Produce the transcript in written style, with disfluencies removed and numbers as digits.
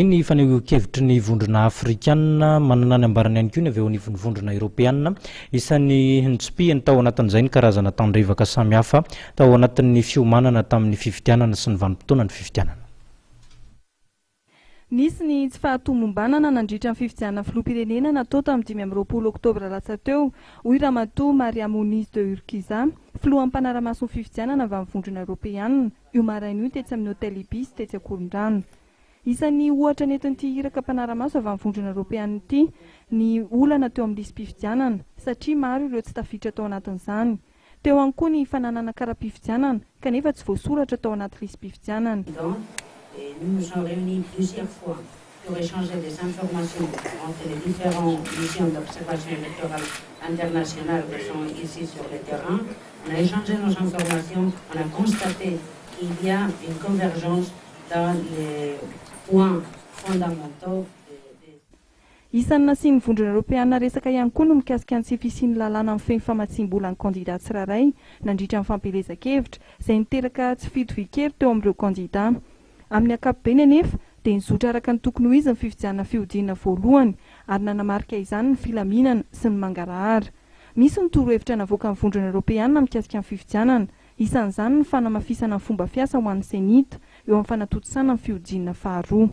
Izay ny fanehoan-kevitry ny Vondrona Afrikanina. Manana ny ambarany ihany koa ny avy eo anivon'ny Vondrona Eoropeanina. Isan'ny notsipihiny tao anatin'izay ny karazana tandrevaka samihafa tao anatin'ny fiomanana tamin'ny fifidianana sy ny vanim-potoanan'ny fifidianana. Nisy ny tsy fahatomombanana nandritra ny fifidianana filoham-pirenena natao tamin'ny 25 oktobra lasa teo, hoy Ramatoa Maria Muniz de Urquiza, filohan'ny mpanara-maso ny fifidianana avy amin'ny Vondrona Eoropeanina, io maraina io tetsy amin'ny Hotel Ibis tetsy Ankorondrano. Isan'ny ohatra nentin'ity iraka mpanara-maso avy amin'ny Vondrona Eoropeanina ity ny olana teo amin'ny lisi-pifidianana, satria maro ireo tsy tafiditra tao anatin'izany. Teo ihany koa ny fananana kara-pifidianana kanefa tsy voasoratra tao anaty lisi-pifidianana. Et nous nous sommes réunis plusieurs fois pour échanger des informations entre les différentes missions d'observation électorale internationale qui sont ici sur le terrain. On a échangé nos informations, on a constaté qu'il y a une convergence dans les points fondamentaux. Isan'ny nasian'ny Vondrona Eoropeana resaka ihany koa ny mikasika ny tsy fisian'ny lalàna mifehy ny famatsiam-bola ny kandidà tsirairay nandritra ny fampielezan-kevitra, izay niteraka tsy fitovian-kery teo amin'ireo kandidà. Amin'ny ankapobeny anefa dia nizotra araka ny tokony ho izy ny fifidianana fihodinana voalohany ary nanamarika izany ny filaminana sy ny mangarahara. Misy ny torohevitra navoakan'ny Vondrona Eoropeana mikasika ny fifidianana, isan'izany ny fanamafisana ny fomba fiasa ho an'ny Cenit eo amin'ny fanatontosana ny fihodinana faharoa.